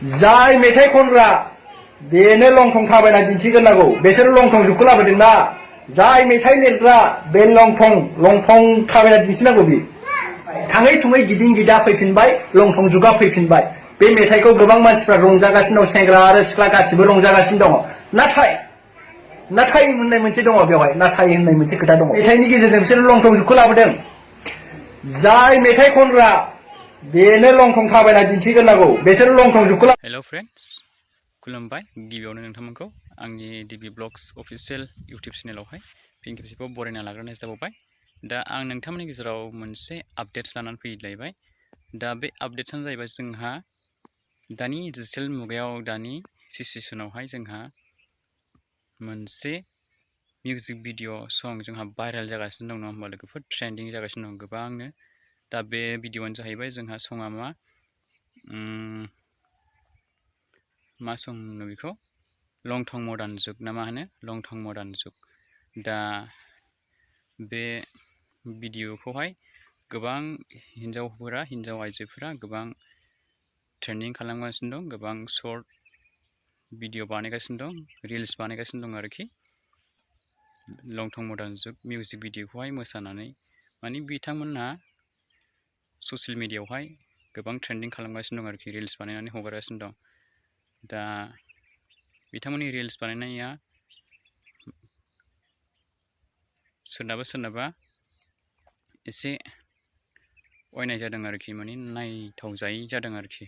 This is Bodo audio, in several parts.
जाय मेथाइ खनग्रा बेनो लंथं थाबायना दिन्थिग्रोनांगौ बेसोर लंथं जुगखौ लाबोदोंना जाय मेथाइ लिरग्रा बे लंथं थाबायना दिन्थिनांगौ बि थाङै थुङै गिदिं गिदा फैफिनबाय लंथं जुगा फैफिनबाय बे मेथाइखौ गोबां मानसिफ्रा रंजागासिनो दं सेंग्रा आरो सिख्ला गासिबो रंजागासिनो दङ नाथाय होननाय मोनसे दङ बेवहाय नाथाय होननाय मोनसे खोथा दङ मेथाइनि गेजेरजों बिसोर लंथं जुगखौ लाबोदों जाय मेथाइ खनग्रा बेनो लंथं थाबायना दिन्थिग्रोनांगौ बेसोर लंथं जुगखौ हेल' फ्रेन्ड्स खुलुमबाय गिबियावनो नोंथांमोनखौ आंनि डिबि ब्लग्स अफिसियेल इउटिउब चेनेलावहाय फिन खेबसेबाव बरायना लाग्रोनाय जाबावबाय दा आं नोंथांमोननि गेजेराव मोनसे आपडेट्स लानानै फैलायबाय दा बे आपडेट्सआनो जाहैबाय जोंहा दानि डिजिटेल मुगायाव दानि सिचुवेसनावहाय जोंहा मोनसे मिउजिक भिडिअ सं जोंहा भाइरेल जागासिनो दं नङा होमबा लोगोफोर ट्रेन्डिं जागासिनो दं गोबांनो दा बे भिडिअआनो जाहैबाय जोंहा सङा मा सं होनो बेखौ लंथं मडार्न जुग ना मा होनो लंथं मडार्न जुग दा बे भिडिअखौहाय गोबां हिन्जाव आइजोफोरा गोबां ट्रेन्डिं खालामगासिनो दं गोबां शर्ट भिडिअ बानायगासिनो दं रिल्स बानायगासिनो दं आरोखि लंथं मडार्न जुग मिउजिक भिडिअखौहाय मोसानानै माने बिथांमोनहा ससियेल मिडियायावहाय गोबां ट्रेन्डिं खालामगासिनो दं आरोखि रिल्स बानायनानै हगारगासिनो दं दा बिथांमोननि रिल्स बानायनाया सोरनाबा एसे अयनाय जादों आरोखि माने नायथावजायै जादों आरोखि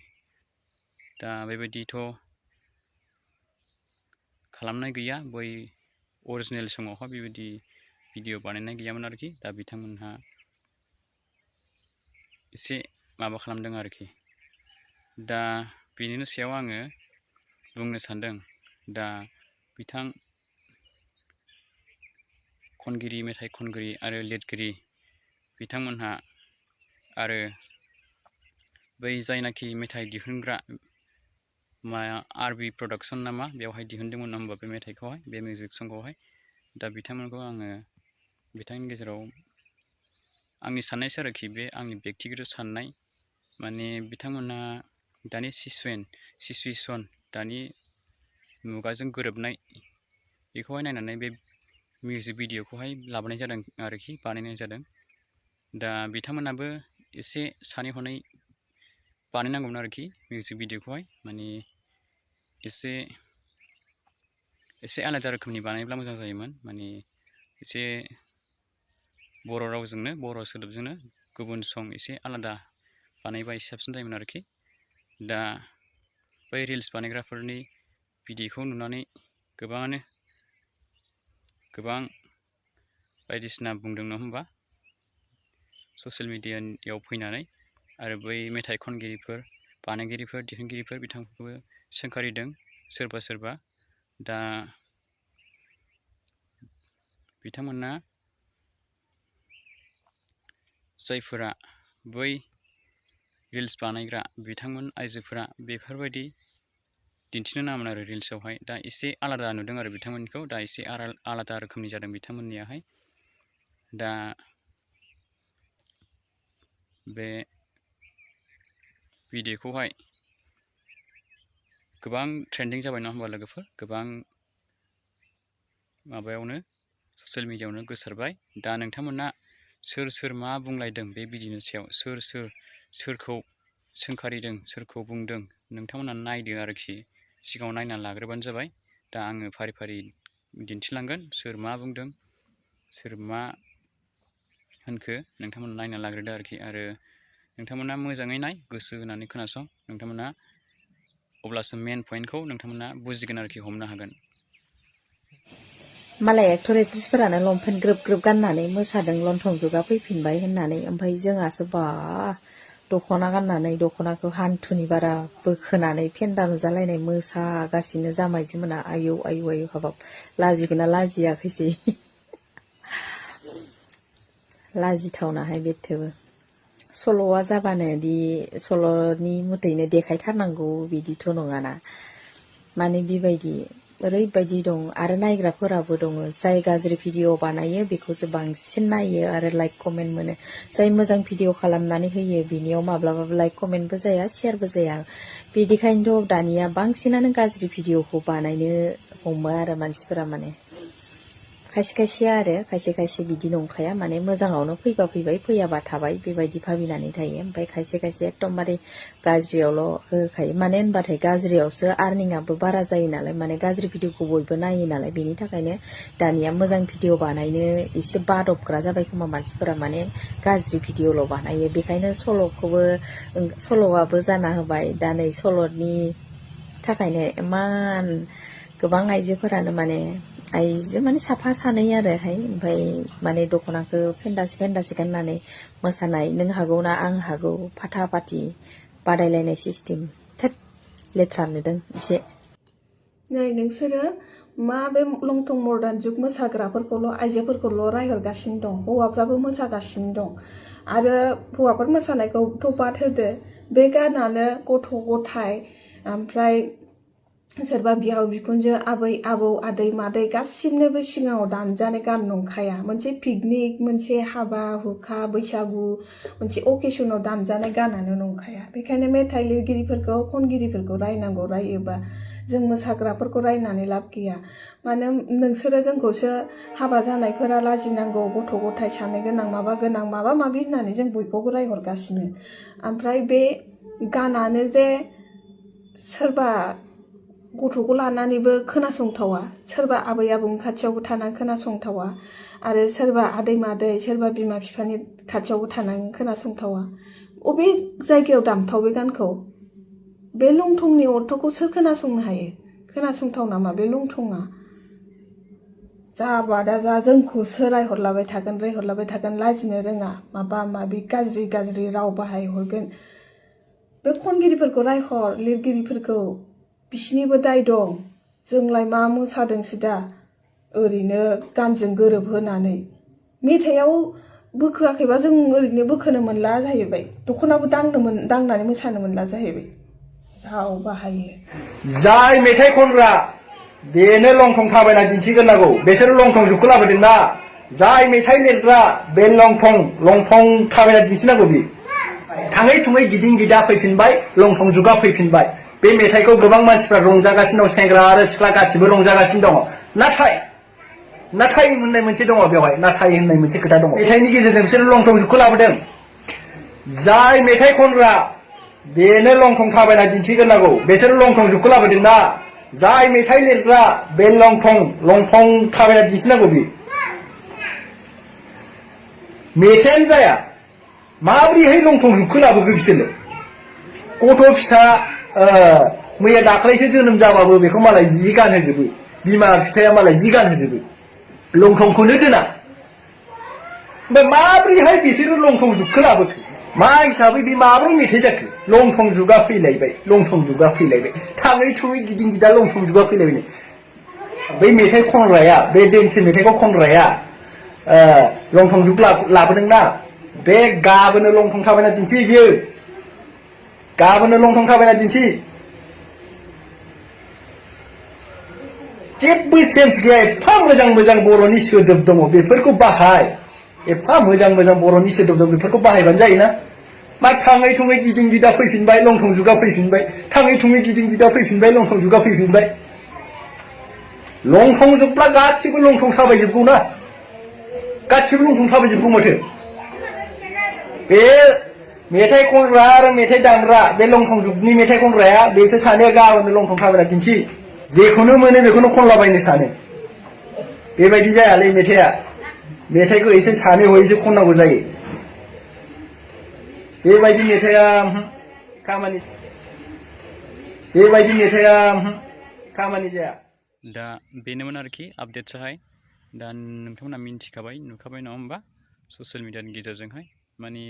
दा बेबायदिथ' खालामनाय गैया बै अरिजिनेल समावहाय बेबायदि भिडिअ बानायनाय गैयामोन आरोखि दा बिथांमोनहा एसे माबा खालामदों आरोखि दा बेनिनो सायाव आङो बुंनो सानदों दा बिथां खनगिरि मेथाइ खनगिरि आरो लिरगिरि बिथांमोनहा आरो बै जायनाखि मेथाइ दिहुनग्रा आरबि प्रडाक्सन नामा बेवहाय दिहुनदोंमोन होनबा बे मेथाइखौहाय बे मिउजिक संखौहाय दा बिथांमोनखौ आङो बिथांनि गेजेराव आंनि साननायसो आरोखि बे आंनि बेक्तिगत साननाय माने बिथांमोना दानि सिचुवेसन दानि मुगाजों गोरोबनाय बेखौहाय नायनानै बे मिउजिक भिडिअखौहाय लाबोनाय जादों आरोखि बानायनाय जादों दा बिथांमोनाबो एसे सानै हनै बानायनांगौमोन आरोखि मिउजिक भिडिअखौहाय माने एसे आलादा रोखोमनि बानायब्ला मोजां जायोमोन माने एसे बर' रावजोंनो बर' सोदोबजोंनो गुबुन सं एसे आलादा बानायबा एसे साबसिन जायोमोन आरोखि दा बै रिल्स बानायग्राफोरनि भिडिअखौ नुनानै गोबाङानो गोबां बायदिसिना बुंदों नङा होमबा ससियेल मिडियायाव फैनानै आरो बै मेथाइ खनगिरिफोर बानायगिरिफोर दिहुनगिरिफोर बिथांमोनखौबो सोंखारिदों सोरबा दा बिथांमोना जायफोरा बै रिल्स बानायग्रा बिथांमोन आइजोफोरा बेफोरबायदि दिन्थिनो नाङामोन आरो रिल्सआवहाय दा एसे आलादा नुदों आरो बिथांमोनखौ दा एसे आलादा रोखोमनि जादों बिथांमोननियाहाय दा बे भिडिअखौहाय गोबां ट्रेन्डिं जाबाय नङा होमबा लोगोफोर गोबां माबायावनो ससियेल मिडियायावनो गोसारबाय दा नोंथांमोना सोर मा बुंलायदों बे भिडिअनि सायाव सोरखौ सोंखारिदों सोरखौ बुंदों नोंथांमोना नायदो आरोखि सिगाङाव नायना लाग्रोबानो जाबाय दा आङो फारि फारि दिन्थिलांगोन सोर मा बुंदों सोर मा होनखो नोंथांमोना नायना लाग्रोदो आरोखि आरो नोंथांमोना मोजाङै नाय गोसो होनानै खोनासं नोंथांमोना अब्लासो मेन पइन्टखौ नोंथांमोना बुजिगोन आरोखि हमनो हागोन मालाय एक्टर एक्ट्रिसफोरानो लंपेन्ट ग्रोब ग्रोब गाननानै मोसादों लंथं जुगा फैफिनबाय होननानै ओमफ्राय जोंहासो बा दख'ना गाननानै दख'नाखौ हान्थुनि बारा बोखोनानै फेन्दा नुजालायनाय मोसागासिनो जामाइजो मोना आयौ हाबाब लाजिगोना लाजियाखैसै लाजिथावनाहाय बेथोबो सल'आ जाबानो दि सल'नि मथैनो देखायथारनांगौ बिदिथ' नङाना माने बेबायदि ओरैबायदि दं आरो नायग्राफोराबो दङ जाय गाज्रि भिडिअ बानायो बेखौसो बांसिन नायो आरो लाइक कमेन्ट मोनो जाय मोजां भिडिअ खालामनानै होयो बिनियाव माब्लाबाबो लाइक कमेन्टबो जाया शेयारबो जाया बिदिखायनोथ' दानिया बांसिनानो गाज्रि भिडिअखौ बानायनो हमो आरो मानसिफोरा माने खायसे खायसे बिदि नंखाया माने मोजाङावनो फैबा फैबाय फैयाबा थाबाय बेबायदि भाबिनानै थायो ओमफ्राय खायसे एकदमबारे गाज्रियावल' होखायो माने होनबाथाय गाज्रियावसो आर्निंआबो बारा जायो नालाय माने गाज्रि भिडिअखौ बयबो नायो नालाय बेनि थाखायनो दानिया मोजां भिडिअ बानायनो एसे बादबग्रा जाबाय खोमा मानसिफोरा माने गाज्रि भिडिअल' बानायो बेखायनो सल'आबो जाना होबाय दा नै सल'नि थाखायनो इमान गोबां आइजोफोरानो माने साफा सानै आरोहाय ओमफ्राय माने दख'नाखौ फेन्दासे गाननानै मोसानाय नों हागौ ना आं हागौ फाथा फाथि बादायलायनाय सिस्टेम थोद लेथ्रा नुदों एसे नै नोंसोरो मा बे लंथं मदार्न जुग मोसाग्राफोरखौल' आइजोफोरखौल' रायहरगासिनो दं हौवाफ्राबो मोसागासिनो दं आरो हौवाफोर मोसानायखौथ' बाद होदो बे गानानो गथ' गथाय ओमफ्राय सोरबा बिहाव बिखुनजो आबै आबौ आदै मादै गासिबनोबो सिगाङाव दामजानाय गान नंखाया मोनसे पिकनिक मोनसे हाबा हुखा बैसागु मोनसे अकेशनाव दामजानाय गानानो नंखाया बेखायनो मेथाइ लिरगिरिफोरखौ खनगिरिफोरखौ रायनांगौ रायोबा जों मोसाग्राफोरखौ रायनानै लाब गैया मानो नोंसोरो जोंखौसो हाबा जानायफोरा लाजिनांगौ गथ' गथाय सानै गोनां माबा माबि होननानै जों बयखौबो रायहरगासिनो ओमफ्राय बे गानानो जे सोरबा गथ'खौ लानानैबो खोनासंथावा सोरबा आबै आबौनि खाथियावबो थानानै खोनासंथावा आरो सोरबा आदै मादै सोरबा बिमा बिफानि खाथियावबो थानानै खोनासंथावा अबे जायगायाव दामथाव बे गानखौ बे लंथंनि अर्थखौ सोर खोनासंनो हायो खोनासंथाव नामा बे लंथंआ जाबा दा जा जोंखौसो रायहरलाबाय थागोन लाजिनो रोङा माबा माबि गाज्रि राव बाहायहरगोन बे खनगिरिफोरखौ रायहर लिरगिरिफोरखौ बिसिनिबो दाय दं जोंलाय मा मोसादोंसो दा ओरैनो गानजों गोरोबहोनानै मेथाइआव बोखोआखैबा जों ओरैनो बोखोनो मोनला जाहैबाय दख'नाबो दांनानै मोसानो मोनला जाहैबाय राव बाहायो जाय मेथाइ खनग्रा बेनो लंथं थाबायना दिन्थिग्रोनांगौ बेसोरो लंथं जुगखौ लाबोदोंना जाय मेथाइ लिरग्रा बे लंथं थाबायना दिन्थिनांगौ बे थाङै थुङै गिदिं गिदा फैफिनबाय लंथं जुगा फैफिनबाय बे मेथाइखौ गोबां मानसिफ्रा रंजागासिनो दं सेंग्रा आरो सिख्ला गासिबो रंजागासिनो दङ नाथाय होननाय मोनसे दङ बेवहाय नाथाय होननाय मोनसे खोथा दङ मेथाइनि गेजेरजों बिसोरो लंथं जुगखौ लाबोदों जाय मेथाइ खनग्रा बेनो लंथं थाबायना दिन्थिग्रोनांगौ बेसोरो लंथं जुगखौ लाबोदोंना जाय मेथाइ लिरग्रा बे लंथं थाबायना दिन्थिनांगौ बे मेथाइयानो जाया माब्रैहाय लंथं जुगखौ लाबोखो बिसोरो गथ' फिसा मैया दाख्लैसो जोनोम जाबाबो बेखौ मालाय जि गानहोजोबो बिमा बिफाया मालाय जि गानहोजोबो लंथंखौनो दोना ओमफ्राय माब्रैहाय बिसोरो लंथं जुगखौ लाबोखो मा हिसाबै बे माब्रै मेथाइ जाखो लंथं जुगा फैलायबाय थाङै थुङै गिदिं गिदा लंथं जुगा फैलायबाय बै मेथाइ खनग्राया बे देंखो मेथाइखौ खनग्राया लंथं जुग लाबोदोंना बे गाबोनो लंथं थाबायना दिन्थि बियो गाबोनो लंथं थाबायना दिन्थि जेबो सेन्स गैया एफा मोजां बर'नि सोदोब दङ बेफोरखौ बाहाय एफा मोजां बर'नि सोदोब दं बेफोरखौ बाहायबानो जायोना मा थाङै थुङै गिदिं गिदा फैफिनबाय लंथं जुगा फैफिनबाय थाङै थुङै गिदिं गिदा फैफिनबाय लंथं जुगा फैफिनबाय लंथं जुगब्ला गासिबो लंथं थाबायजोबगौ ना गासिबो लंथं थाबायजोबगौ माथो बे मेथाइ खनग्रा आरो मेथाइ दामग्रा बे लंथं जुगनि मेथाइ खनग्राया बेसो सानैया गाबोनो लंथं थाबायना दिन्थि जेखौनो मोनो बेखौनो खनलाबायनो सानो बेबायदि जायालै मेथाइखौ एसे सानै हयैसो खननांगौ जायो बेबायदि मेथाइया खामानि जाया दा बेनोमोन आरोखि आपडेट्साहाय दा नोंथांमोना मिन्थिखाबाय नुखाबाय नङा होमबा ससियेल मिडियानि गेजेरजोंहाय माने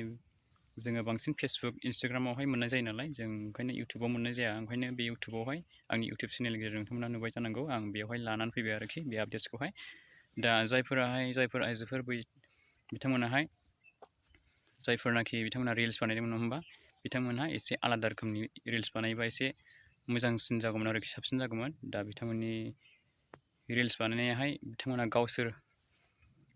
जोङो बांसिन फेसबुक इन्सटाग्रामावहाय मोननाय जायो नालाय जों ओंखायनो इउटुबाव मोननाय जाया ओंखायनो बे इउटुबावहाय आंनि इउटुब चेनेलनि गेजेरजों नोंथांमोना नुबाय जानांगौ आं बेवहाय लानानै फैबाय आरोखि बे आपडेट्सखौहाय दा जायफोर आइजोफोर बिथांमोनाहाय जायफोरनाखि बिथांमोना रिल्स बानायदोंमोन होमबा बिथांमोनहा एसे आलादा रोखोमनि रिल्स बानायोबा एसे मोजांसिन जागौमोन आरोखि साबसिन जागौमोन दा बिथांमोननि रिल्स बानायनायाहाय बिथांमोना गावसोर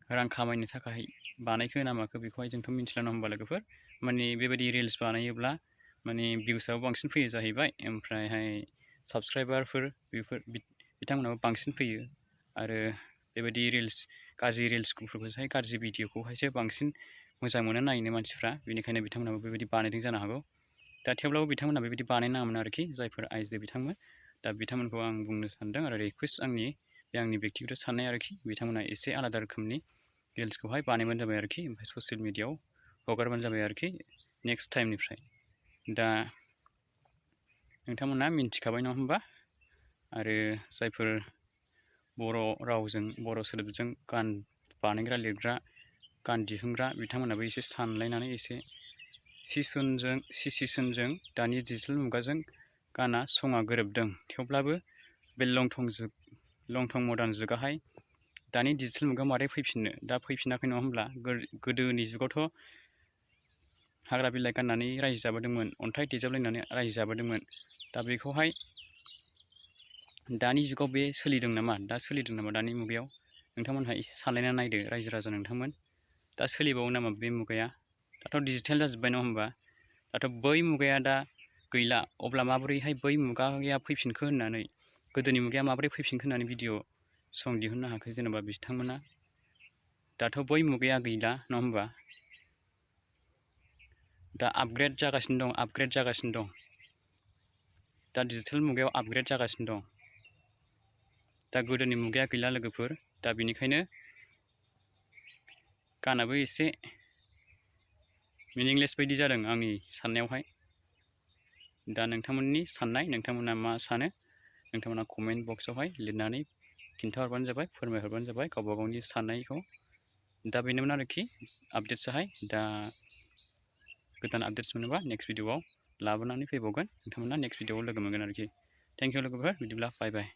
रां खामायनो थाखाय बानायखो ना माखो बेखौहाय जोंथ' मिथिला नङा होमबा लोगोफोर। माने बेबायदि रिल्स बानायोब्ला माने भिउसआबो बांसिन फैयो जाहैबाय, ओमफ्रायहाय साबस्क्राइबारफोर बेफोर बिथांमोनाबो बांसिन फैयो। आरो बेबायदि रिल्स गाज्रि रिल्सफोरखौहाय गाज्रि भिडिअखौहायसो बांसिन मोजां मोनो नायनो मानसिफ्रा, बेनिखायनो बिथांमोनाबो बेबायदि बानायदों जानो हागौ। दा थेवब्लाबो बिथांमोना बेबायदि बानायनाङामोन आरोखि, जायफोर आइजो बिथांमोन। दा बिथांमोनखौ आं बुंनो सानदों आरो रिकुवेस्ट आंनि बेक्तिगत साननाय आरोखि, बिथांमोना एसे आलादा रोखोमनि रिल्सखौहाय बानायबानो जाबाय आरोखि, ओमफ्राय ससियेल मिडियाआव हगारबानो जाबाय आरोखि नेक्स्ट टाइमनिफ्राय। दा नोंथांमोना मिन्थिखाबाय नङा होमबा। आरो जायफोर बर' रावजों बर' सोदोबजों गान बानायग्रा लिरग्रा गान दिहुनग्रा बिथांमोनाबो एसे सानलायनानै एसे सिचुवेसनजों दानि डिजिटेल मुगाजों गाना सङा गोरोबदों, थेवब्लाबो बे लंथं मडार्न जुगाहाय दानि डिजिटेल मुगायाव मारै फैफिननो, दा फैफिनाखै नङा होमब्ला। गोदोनि जुगावथ' हाग्रा बिलाइ गाननानै रायजो जाबोदोंमोन, अन्थाइ देजाबलायनानै रायजो जाबोदोंमोन। दा बेखौहाय दानि जुगाव बे सोलिदों नामा, दा सोलिदों नामा दानि मुगायाव, नोंथांमोनहा एसे सानलायना नायदो रायजो राजा नोंथांमोन। दा सोलिबावो नामा बे मुगाया? दाथ' डिजिटेल जाजोब्बाय नङा होमबा। दाथ' बै मुगाया दा गैला, अब्ला माबोरैहाय बै मुगाया फैफिनखो होननानै, गोदोनि मुगाया माबोरै फैफिनखो होननानै भिडिअ सं दिहुननो हाखो जेनेबा बिथांमोना। दाथ' बै मुगाया गैला नङा होमबा। दा आपग्रेड जागासिनो दं, दा डिजिटेल मुगायाव आपग्रेड जागासिनो दं। दा गोदोनि मुगाया गैला लोगोफोर। दा बेनिखायनो गानाबो एसे मिनिंलेस बायदि जादों आंनि साननायावहाय। दा नोंथांमोननि साननाय, नोंथांमोना मा सानो, नोंथांमोना कमेन्ट बक्सआवहाय लिरनानै खिन्थाहरबानो जाबाय, फोरमायहरबानो जाबाय गावबा गावनि साननायखौ। दा बेनोमोन आरोखि आपडेट्सआहाय। दा गोदान आपडेट्स मोनोबा नेक्स्ट भिडिअआव लाबोनानै फैबावगोन, नोंथांमोना नेक्स्ट भिडिअआव लोगो मोनगोन आरोखि। थेंक इउ लोगोफोर, बिदिब्ला बाय बाय।